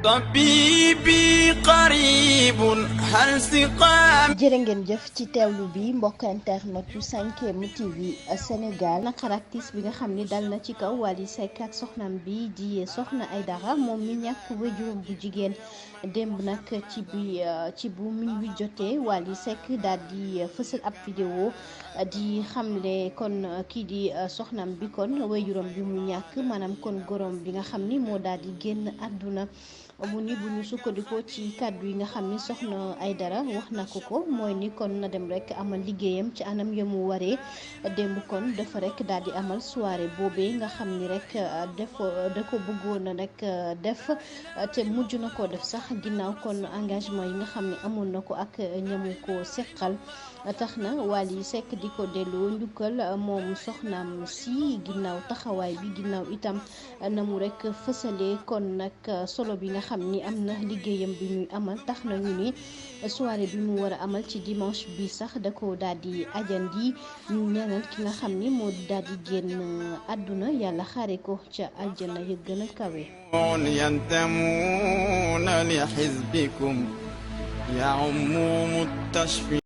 طبيبي قريب هل سقام. jërë ngeen jëf ci teewlu bi mbokk internet yu 5M TV Sénégal naqar ak tiis bi nga xam ni dal na ci kaw Wally Seck ak soxnam bi di Soxna Aïdara moom mi ñàkk waajuram bu jigéen démb nag ci bu minuit jotee Wally Seck daal di fësal ab vidéo di xamle kon kii di soxnam bi kon waajuram bi mu ñàkk maanaam kon gorom bi nga xam ni moo daal di génn àdduna mu ni bu ñu sukkandikoo ci kàddu yi nga xam ni Soxna Aïdara wax na ko mooy ni kon na dem rek amal liggéeyam ci anam ya mu waree démb kon dafa rek daal di amal soirée boobee nga xam ni rek da ko bëggoon a rek def te mujj na ko def sax ginnaaw kon engagement yi nga xam ne amoon na ko ak ñamu ko seqal tax na Wally Seck di ko delloo njukkal moom soxnaam si ginnaaw taxawaay bi ginnaaw itam na mu rek fësalee kon nag solo bi nga xam ni am na liggéeyam bi muy amal tax na ñu ni soirée bi mu war a amal ci dimanche bi sax da ko daal di ajandi ñu ñaanal ki nga xam ni moo daal di génn àdduna yàlla xaare ko ca aljana ya gën a kawe. ينتمون لحزبكم يعم التشفي